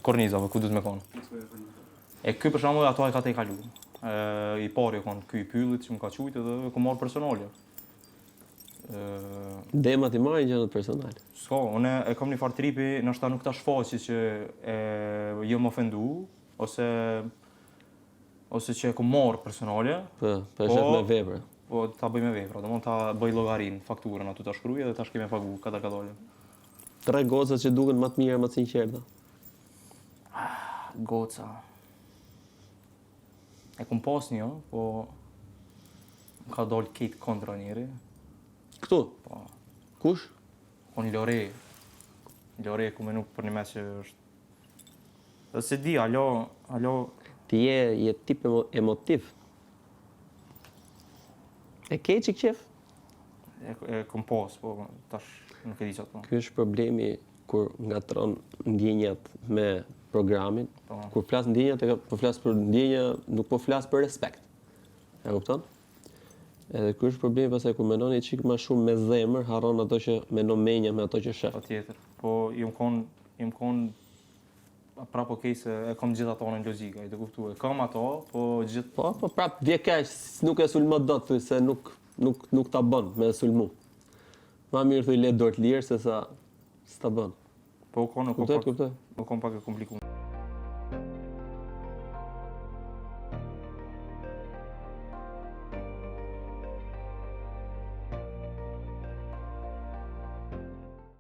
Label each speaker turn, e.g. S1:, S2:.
S1: Kornizave, ku duhet me konë. E ky për shembull ato e ka tejkalu. E, I pari u kon ky i pyllit që më ka qujtë edhe e kom marrë personale. E,
S2: Demat i marrin gjërat personale.
S1: S'ka, unë e kam një farë tripi, ndoshta nuk ta shfaqi që e, jom ofendu, ose ose që e kom marrë personale.
S2: Po, po e shef me vepër.
S1: Po, ta bëj me vepra, domethënë ta bëj llogarinë, fakturën aty ta shkruaj edhe tash kemi pagu kadal kadale.
S2: Tre goca që duken më të mira, më të sinqerta.
S1: Ah, goca. E kom pas një, po më ka dalë krejt kontra njeri.
S2: Këtu?
S1: Po.
S2: Kush?
S1: Kon Lore. Lore ku menu për një mes që është Dhe s'e di, alo, alo...
S2: Ti je, je tip emo, emotiv. E ke çik qef?
S1: E, e kom pas, po tash nuk e di qato.
S2: Ky është problemi kur ngatërron ndjenjat me programin.
S1: Po.
S2: Kur flas ndjenjat, e po flas për ndjenja, nuk po flas për respekt. E kupton? Edhe ky është problemi pastaj kur mendon një çik më shumë me zemër, harron ato që mendon menja me ato që sheh.
S1: Patjetër. Po jom kon, jom kon prap okej se e kam gjithë ato në logjikë, ai të kuptu. E kam ato, po gjithë
S2: Po, po prap vje keq, nuk e sulmo dot thuj se nuk nuk nuk ta bën me e sulmu. Ma mirë thuj le dorë të lirë se sa s'ta bën.
S1: Po u kon, u kon
S2: Kuptoj,
S1: pak,
S2: kuptoj.
S1: u kon pak e komplikuar.